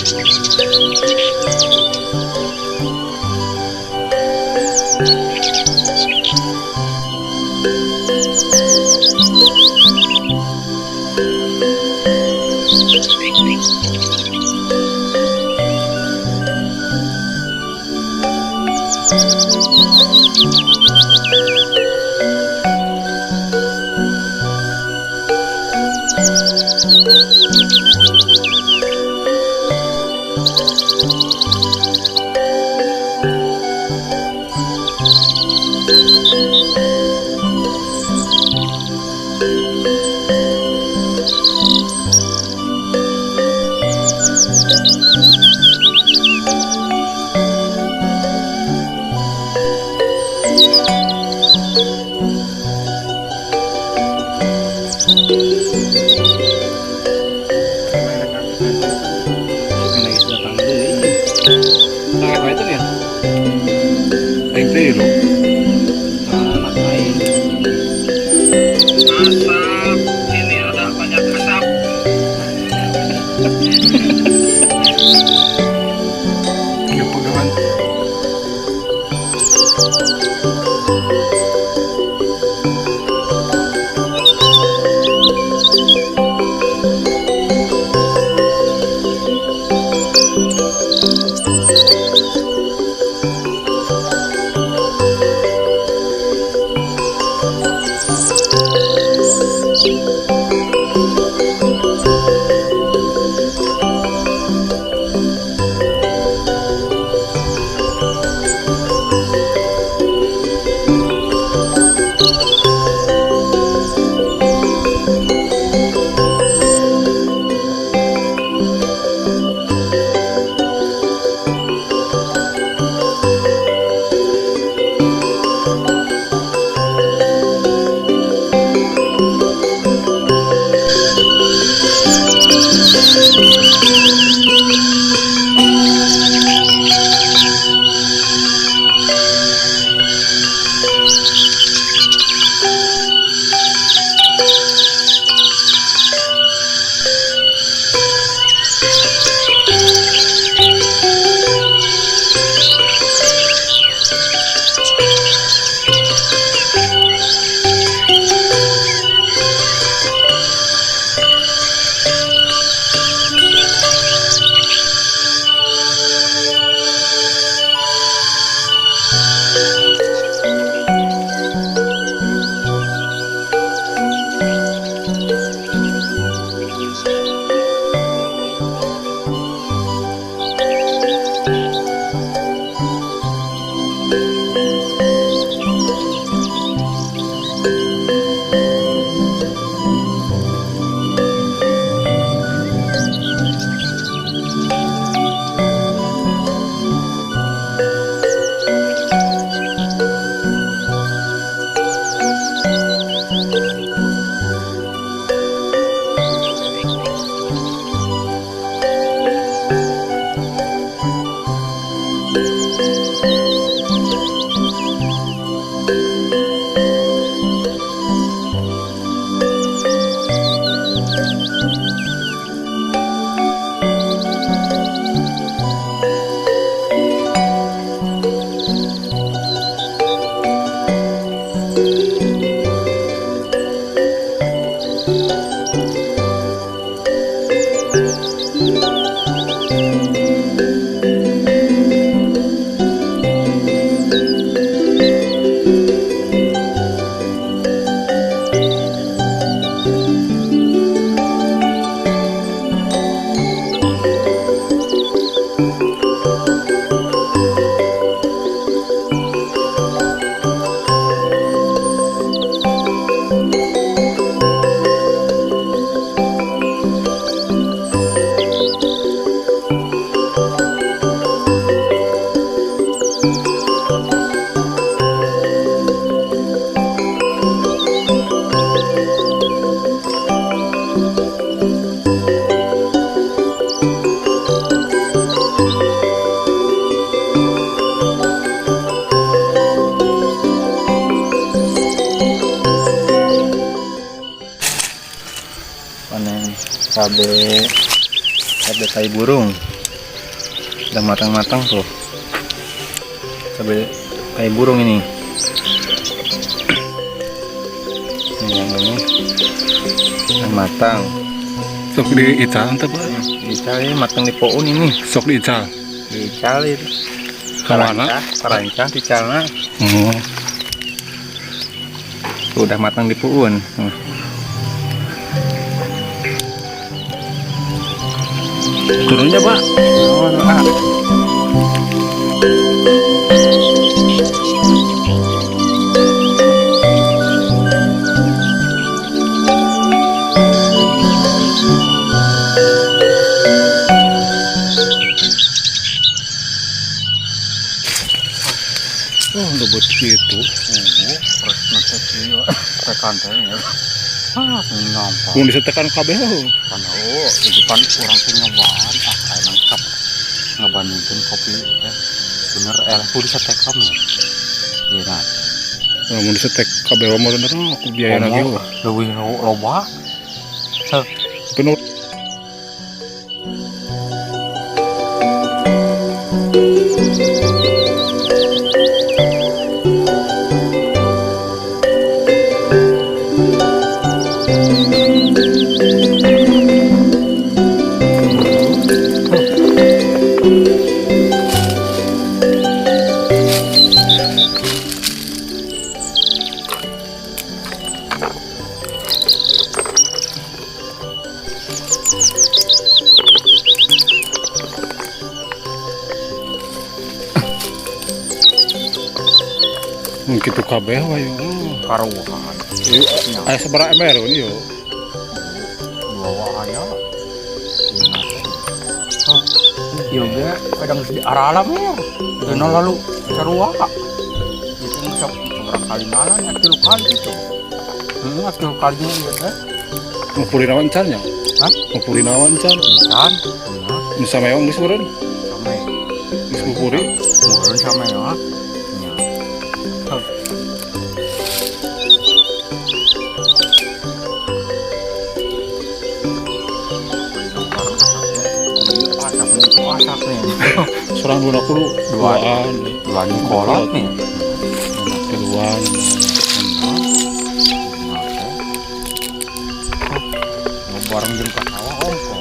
Asap, ini ada banyak asap. Pegangan. Panen cabe, cabe tai burung. Udah matang-matang tuh. Sampai kayak burung ini. Ini yang ini udah matang. Sok diical teh, Pak. Diical ini matang di pohon ini. Sok diical. Diical itu. Kemana? Parancah dicalna. Oh. Tuh, udah matang di pohon. Turunnya, Pak. Oh, ah. Oh, lebet gitu. Tekan teh ya. Ah, nampak. Mun disetekan kabeh oh. Kan oh, di depan urang teh nyobaan, ah kayak lengkap. Ngabandingkeun kopi teh. Bener kudu disetekam ya. Iya nah. Mun disetek kabeh mah bener aku biaya lagi. Komo, leuwih loba. Penuh. Kitu kabeh wae yo. Karuhan. Aya sabaraha ember ini yo. Dua waya. Yoga Kadang di arah alam ya. Dina lalu sarua. Itu sok berapa kali malam, tilu kali gitu. Tilu kalinya ieu teh. Ngumpulin awan can nya? Hah? Ngumpulin awan can. Can. Bisa meong geus meureun. Sampai. Geus ngumpuli. Meureun sampe ya. Nya. Sorang dua kudu Dua. duaan. Dua kolot nih. Tiluan. Bareng jeung ka sawah ongko.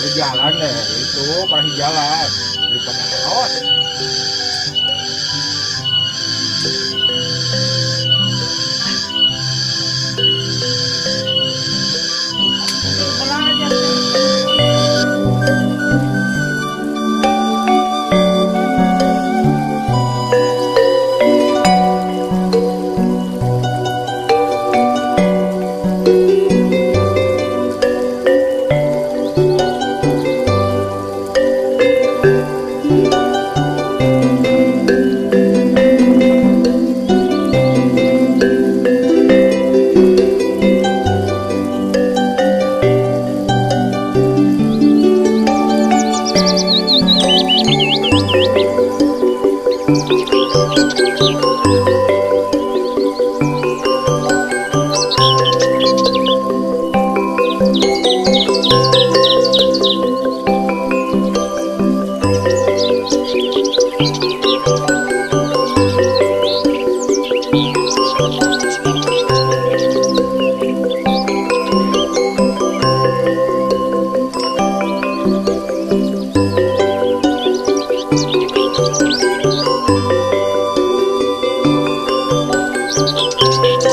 Berjalan deh itu pasti jalan daripada awas. Thank